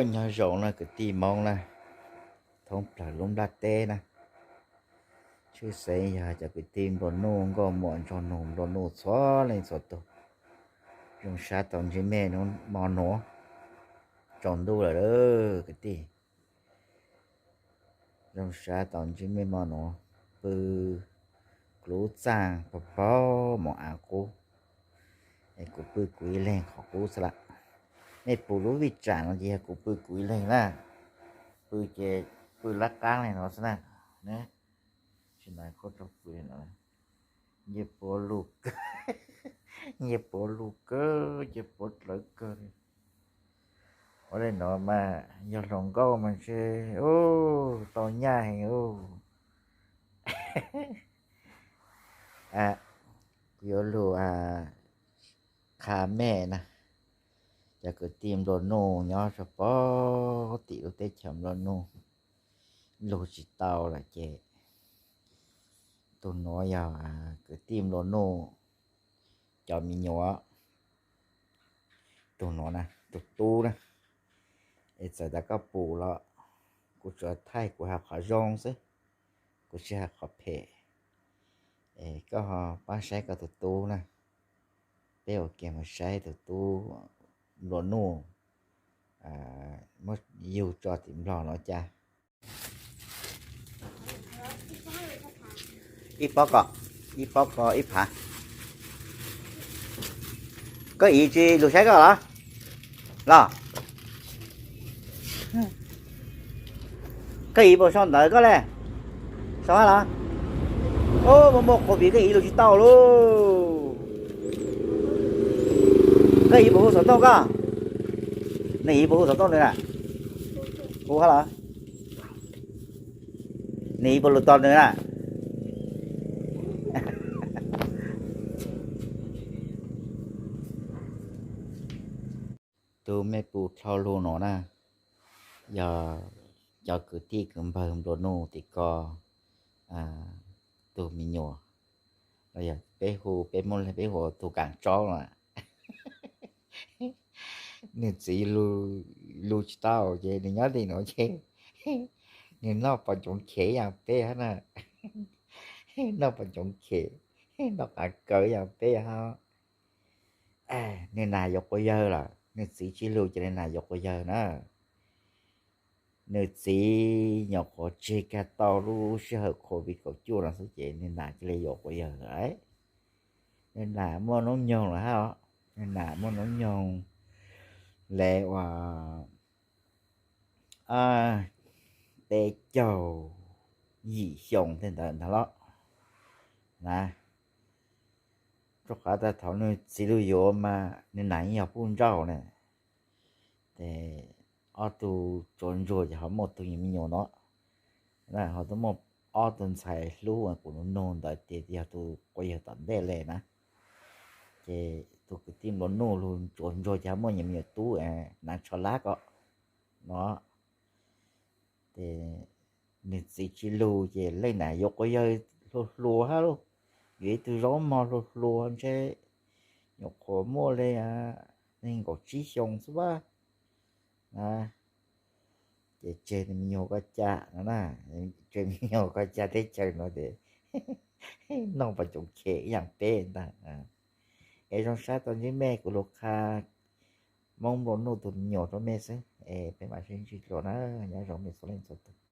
Nyob zoo na kwv tij Hmoob na, thoob plaws lub nplaj teb na, tshwj xeeb yog cov kwv tij nplua nuj nkauj muam nraug nus nplua nuj txhua leej txhua tus. Zoo sab tau ntsib mej hnub mo nuav, tsaus ntuj lawm kwv tij. Zoo sab tau ntsib mej mo nuav, pw kuv lub txaj pag paug moog av qub, es kuv pw kuv ib leeg qhov qub xwb lawm. Mej pum lub vij tsam no ces yog kuv pw kuv ib leeg na, pw ces pw lab qaab le no xwb na. Tsis na, nce puav lug kawg, nce puav lug kawg, nce puav dlawv kawg li. Ua le no mas yog hluas nkauj mas ntshe, u, tau nyaj heev u. Kuv yuav lug qha mej na, cov kwv tij nplua nuj nyob rua puag tim lub teb chaws nplua nuj, lug tsis tau lawm ces tus nuav yog kwv tij nplua nuj cov me nyuam. Tus nuav na, tus tub na, es txawm tas koj pum los kuv tsuas thaij kuv hais qhov zoo xwb, kuv tsis hais qhov phem. Es koj ho pab saib koj tus tub na, peb ua ke mus saib tus tub nplua nuj muab yug tso tim Nplog no cas. Ib pob ko, ib pob ko ib phav. Koj ib tsis lug saib koj los? Los, koj ib puas sau ntawv koj le? Sau hab los? Muaj muaj qhov vim koj ib lug tsis tau lauj. Koj ib puas hu xov tooj koj? Nws ib puas hu xov tooj nws na? Hu hab los? Nws ib puas lug tos nws na? Tug mej pum dlhau lug no na, yog cov kwv tij kwv npawg nplua nuj tim ko tug me nyuam, los yog peb hu, peb muab peb hu tug kaam tsaub no. Nws txiv lug tsis tau ces nws nyob tim nuav ces nws noj pos ntsoov khev ib yaam peb hab na. Noj pos ntsoov khev, noj qav kaws ib yaam peb hab. Nws nam yuav quas yawg lawm, nws txiv tsis lug ces nws nam yuav quas yawg na. Nws txiv nyuam qhuav tseg kag tau lub sij hawm COVID kaum cuaj no xwb ces nws nam cia li yuav quas yawg lawm. Nws nam muaj noob nyoog lawm hab os. Nws nam muaj noob nyoog le uas peb caug yim xyoo tej ntawd ntag los na. Rua qhov tas thaum nws txiv lug yuav mas nws nam yeej yog puj nrauj na. Ces ob tug tsuav ntsuag ces ho muaj tug me nyuam no, ho tau muaj ob tug ntxhais hlub kuv nug nug ntawd ces yog tug quas yawg tom ntej le na. Ces tug kwv tij nplua nuj lug tsuav ntsuag ces ho muaj me nyuam tub, hnav tsho lab ko no. Ces nws txiv tsis lug ces leej nam yuav quas yawg hluas hluas hab lauj. Yuav ib tug zaub mog hluas hluas ntshe nyuam qhuav muaj le neeg nkaum tsib xyoo xwb pab. Ces tseg me nyuam ko ca no na, tseg me nyuam ko ca teb chaws no ces noj pos ntsoov khev ib yaam peb ntag. Es zoo sab tau ntsib mej, kuv lug qha Moob nplua nuj tug me nyuam rua mej xwb, es peb maam sib ntsib dlua na, nyob zoo mej txhua leej txhua tug.